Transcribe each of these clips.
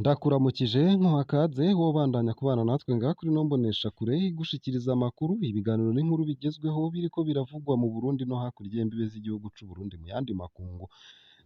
Ndakuramukije nkuhakaze wobandanya kubana natwe ngaha kuri ino mboneshakure igushikiriza amakuru, ibiganiro n'inkuru bigezweho biriko biravugwa mu Burundi no hakurya y'imbibe z'igihugu c'Uburundi mu yandi makungu.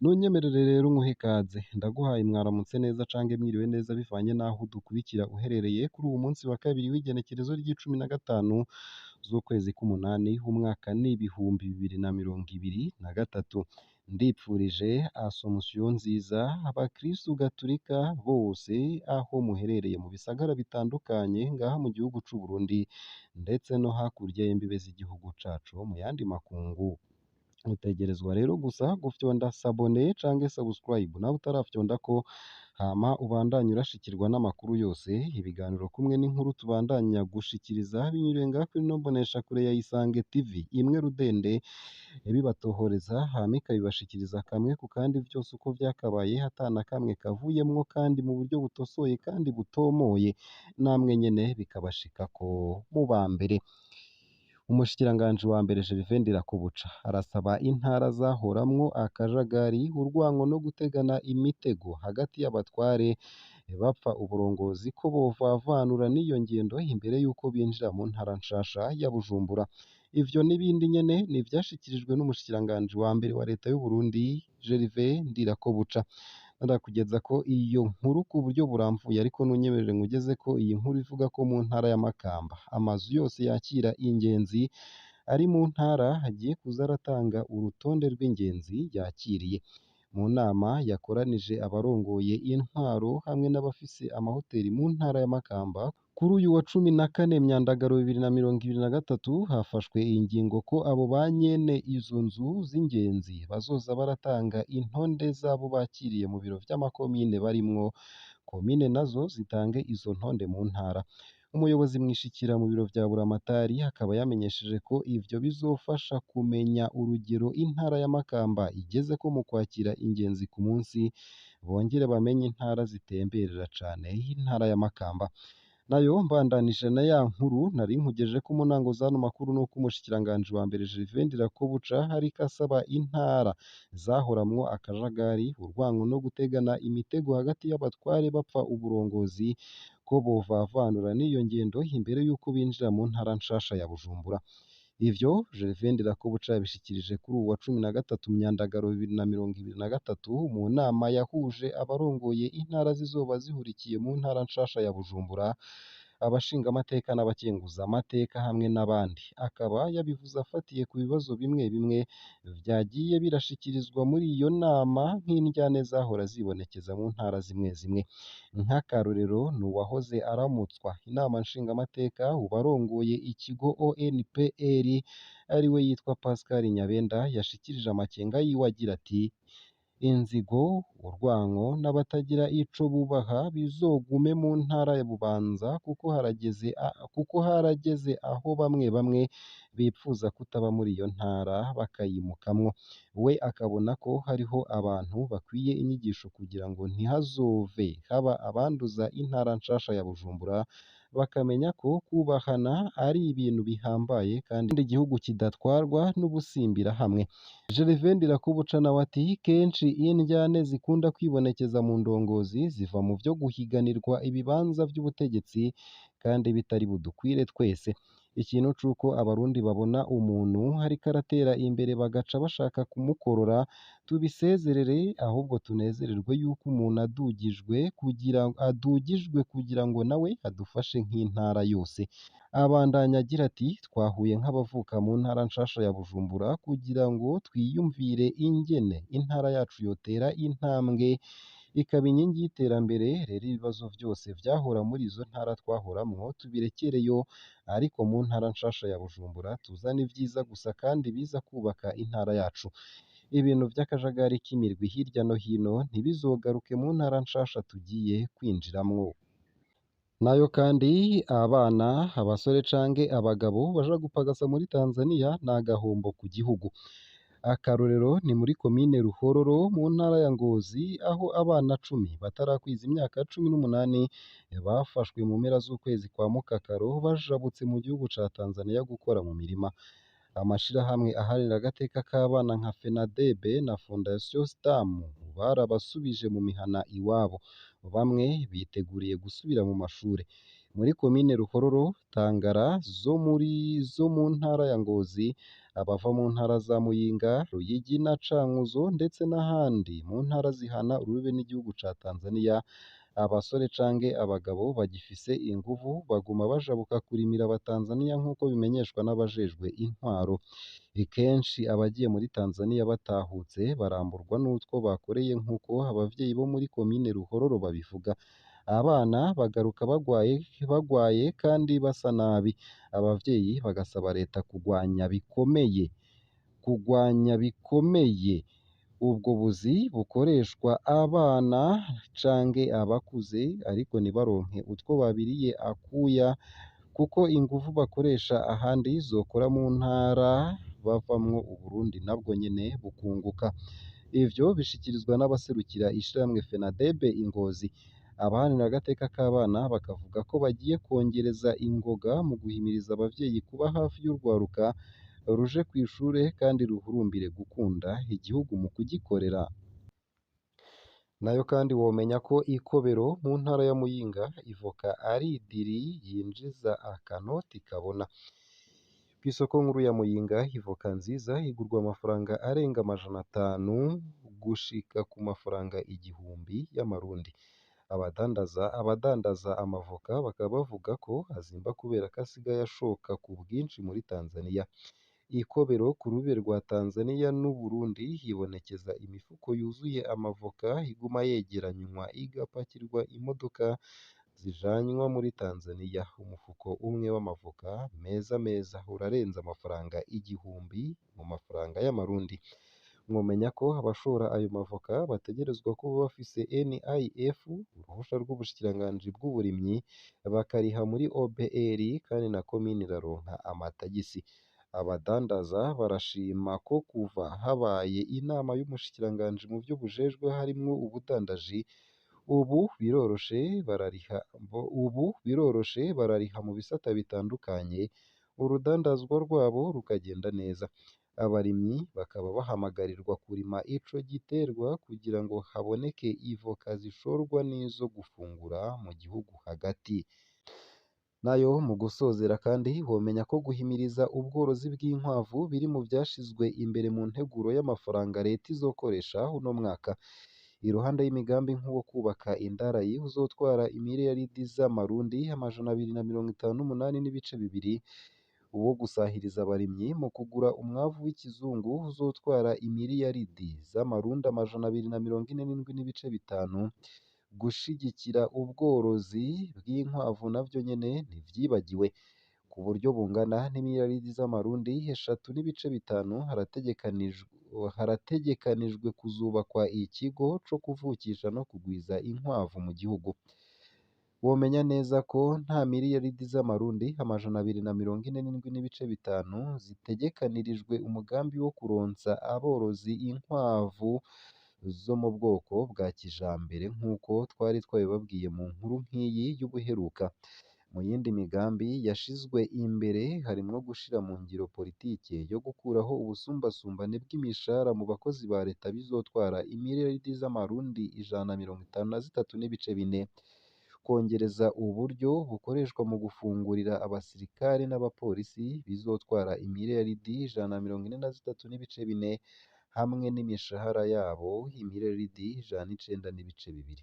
Nunyemerere rero nkuhe ikaze, ndaguhaye mwaramutse neza canke mwiriwe neza bivanye n'aho udukurikira uherereye kuri uwu munsi wa kabiri w'igenekerezo ry'icumi na gatanu z'ukwezi k'umunani umwaka n'2023. Ndipfurije Asomusiyo nziza abakristu gaturika bose aho muherereye mu bisagara bitandukanye ngaha mu gihugu c'Uburundi ndetse no hakurya y'imbibe z'igihugu cacu mu yandi makungu. Utegerezwa rero gusa gufyonda s'abonner canke subscribe nawe utarafyondako, hama ubandanye urashikirwa n'amakuru yose, ibiganiro kumwe n'inkuru tubandanya gushikiriza binyuriye ngaha kuri ino mboneshakure ya Isange TV imwe rudende ibibatohoreza, hama ikabibashikiriza kamwe ku kandi vyose uko vyakabaye ata na kamwe kavuyemwo, kandi mu buryo butosoye kandi butomoye, namwe nyene bikabashikako muba mbere. Umushikiranganji wa mbere Gervais Ndirakobuca arasaba intara zahoramwo akajagari, urwanko no gutegana imitego hagati y'abatware bapfa uburongozi ko bovavanura n'iyo ngendo imbere y'uko binjira mu ntara nshasha ya Bujumbura. Ivyo n'ibindi nyene ni ivyashikirijwe n'umushikiranganji wa mbere wa leta y'Uburundi Gervais Ndirakobuca. Ndakugeza ko iyo nkuru ku buryo buramvuye, ariko nunyemerere nkugeze ko iyi nkuru ivuga ko mu ntara ya Makamba amazu yose yakira ingenzi ari mu ntara agiye kuza aratanga urutonde rw'ingenzi yakiriye. Mu nama yakoranije abarongoye intwaro hamwe n'abafise amahoteli mu ntara ya Makamba kuri uyu wa 14 Myandagaro 2023, hafashwe ingingo ko abo ba nyene izo nzu z'ingenzi bazoza baratanga intonde z'abo bakiriye mu biro vy'amakomine barimwo, komine nazo zitange izo ntonde mu ntara. Umuyobozi mwishikira mu biro vya Buramatari akaba yamenyesheje ko ivyo bizofasha kumenya urugero intara ya Makamba igezeko mu kwakira ingenzi ku munsi, bongere bamenye intara zitemberera cane intara ya Makamba. Nayo mbandanije na ya nkuru nari nkugejeko mu ntango z'ano makuru, nuko umushikiranganji wa mbere Gervais Ndirakobuca ariko asaba intara zahoramwo akajagari, urwanko no gutegana imitego hagati y'abatware bapfa uburongozi ko bovavanura n'iyo ngendo imbere y'uko binjira mu ntara nshasha ya Bujumbura. Ivyo Gervais Ndirakobuca yabishikirije kuri uwu wa 13 Myandagaro 2023 mu nama yahuje abarongoye intara zizoba zihurikiye mu ntara nshasha ya Bujumbura, abashingamateka n'abakenguzamateka hamwe n'abandi. Akaba yabivuze afatiye ku bibazo bimwe bimwe vyagiye birashikirizwa muri iyo nama nk'indyane zahora zibonekeza mu ntara zimwe zimwe. Nk'akarorero ni uwahoze aramutswa inama nshingamateka ubu arongoye ikigo ONPR ariwe yitwa Pascal Nyabenda, yashikirije amakenga yiwe agira ati: inzigo, urwanko n'abatagira ico bubaha bizogume mu ntara ya Bubanza kuko harageze aho bamwe bamwe bipfuza kutaba muri iyo ntara bakayimukamwo. We akabona ko hariho abantu bakwiye inyigisho kugira ngo ntihazove haba abanduza intara nshasha ya Bujumbura, bakamenya ko kubahana ari ibintu bihambaye kandi igihugu kidatwarwa n'ubusimbirahamwe. Gervais Ndirakobuca nawe ati kenshi indyane zikunda kwibonekeza mu ndongozi ziva mu vyo guhiganirwa ibibanza vy'ubutegetsi kandi bitari budukwire twese. Ikintu c'uko abarundi babona umuntu ariko aratera imbere bagaca bashaka kumukorora tubisezerere, ahubwo tunezererwe yuko umuntu adugijwe kugira ngo nawe adufashe nk'intara yose. Abandanya agira ati twahuye nk'abavuka mu ntara nshasha ya Bujumbura kugira ngo twiyumvire ingene intara yacu yotera intambwe ikaba inkingi y'iterambere. Rero ibibazo vyose vyahora muri izo ntara twahoramwo tubirekereyo, ariko mu ntara nshasha ya Bujumbura tuzane ivyiza gusa kandi biza kubaka intara yacu. Ibintu vy'akajagari k'imirwi hirya no hino ntibizogaruke mu ntara nshasha tugiye kwinjiramwo. Nayo kandi abana, abasore canke abagabo baja gupagasa muri Tanzania ni agahombo ku gihugu. Akarorero ni muri komine Ruhororo mu ntara ya Ngozi, aho abana 10 batarakwiza imyaka 18 bafashwe mu mpera z'ukwezi kwa Mukakaro bajabutse mu gihugu ca Tanzania gukora mu mirima. Amashirahamwe aharanira agateka k'abana nka FENADEB na Fondation STAM barabasubije mu mihana iwabo. Bamwe biteguriye gusubira mu mashure. Muri komine Ruhororo, Tangara zo mu ntara ya Ngozi, abava mu ntara za Muyinga, Ruyigi na Cankuzo ndetse n'ahandi mu ntara zihana urubibe n'igihugu ca Tanzania, abasore canke abagabo bagifise inguvu baguma bajabuka kurimira abatanzania nk'uko bimenyeshwa n'abajejwe intwaro. Kenshi abagiye muri Tanzania batahutse baramburwa n'utwo bakoreye nk'uko abavyeyi bo muri komine Ruhororo babivuga. Abana bagaruka bagwaye kandi basa nabi. Abavyeyi bagasaba leta kugwanya bikomeye ubwo buzi bukoreshwa abana canke abakuze ariko ntibaronke utwo babiriye akuya, kuko inguvu bakoresha ahandi zokora mu ntara bavamwo Uburundi nabwo nyene bukunguka. Ivyo bishikirizwa n'abaserukira ishirahamwe FENADEB i Ngozi. Abaharanira agateka k'abana bakavuga ko bagiye kwongereza ingoga mu guhimiriza abavyeyi kuba hafi y'urwaruka ruje kw'ishure kandi ruhurumbire gukunda igihugu mu kugikorera. Nayo kandi womenya ko Ikobero mu ntara ya Muyinga ivoka ari idiri yinjiza akanoti kabona. Kw'isoko nkuru ya Muyinga ivoka nziza igurwa amafaranga arenga 500 gushika ku mafaranga 1000 y'amarundi. Abadandaza amavoka bakaba bavuga ko azimba kubera ko asigaye ashoka ku bwinshi muri Tanzania. Ikobero ku rubibe rwa Tanzania n'Uburundi hibonekeza imifuko yuzuye amavoka iguma yegeranywa igapakirwa imodoka zijanywa muri Tanzania. Umufuko umwe w'amavoka meza meza urarenza amafaranga 1000 mu mafaranga y'amarundi. Mwomenya ko abashora ayo mavoka bategerezwa kuba bafise NIF, uruhusha rw'ubushikiranganji bw'uburimyi, bakariha muri OBR kandi na komine iraronka amatagisi. Abadandaza barashima ko kuva habaye inama y'umushikiranganji mu vyo bujejwe harimwo ubudandaji, ubu biroroshe barariha mu bisata bitandukanye, urudandazwa rwabo rukagenda neza. Abarimyi bakaba bahamagarirwa kurima ico giterwa kugira ngo haboneke ivoka zishorwa n'izo gufungura mu gihugu hagati. Nayo mu gusozera kandi womenya ko guhimiriza ubworozi bw'inkwavu biri mu vyashizwe imbere mu nteguro y'amafaranga leta izokoresha uno mwaka. Iruhande y'imigambi nk'uwo kubaka indarayi uzotwara imiliyaridi z'amarundi 258.2, uwo gusahiriza abarimyi mu kugura umwavu w'ikizungu uzotwara imiliyaridi z'amarundi 247.5, gushigikira ubworozi bw'inkwavu navyo nyene ntivyibagiwe. Ku buryo bungana n'imiliyaridi z'amarundi 3.5 harategekanijwe kuzubakwa ikigo co kuvukisha no kugwiza inkwavu mu gihugu. Womenya neza ko nta miliyaridi z'amarundi 247.5 zitegekanirijwe umugambi wo kuronsa aborozi inkwavu zo mu bwoko bwa kijambere nk'uko twari twabibabwiye mu nkuru nk'iyi y'ubuheruka. Mu yindi migambi yashizwe imbere harimwo gushira mu ngiro politike yo gukuraho ubusumbasumbane bw'imishahara mu bakozi ba leta bizotwara imiliyaridi z'amarundi 153.4, kongereza uburyo bukoreshwa mu gufungurira abasirikare n'abapolisi bizotwara imiliyaridi 143.4 hamwe n'imishahara yabo imiliyaridi 109.2.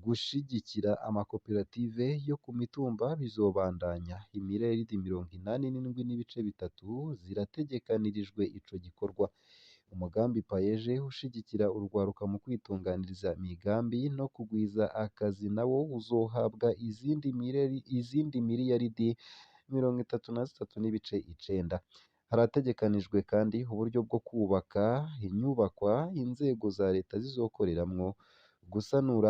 Gushigikira amakoperative yo ku mitumba bizobandanya, imiliyaridi 87.3 zirategekanirijwe ico gikorwa. Umugambi Payeje ushigikira urwaruka mu kwitunganiriza imigambi no kugwiza akazi nawo uzohabwa izindi miliyaridi 33.9. Harategekanijwe kandi uburyo bwo kubaka inyubakwa inzego za leta zizokoreramwo, gusanura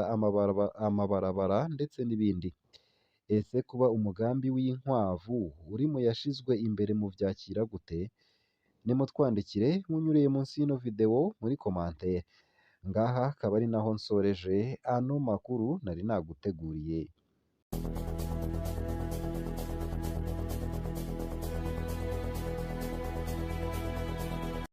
amabarabara ndetse n'ibindi. Ese kuba umugambi w'inkwavu uri mu yashizwe imbere mu vyakira gute? Nimutwandikire munyuriye munsi y'ino video muri commentaire. Ngaha akaba ari naho nsoreje ano makuru nari naguteguriye.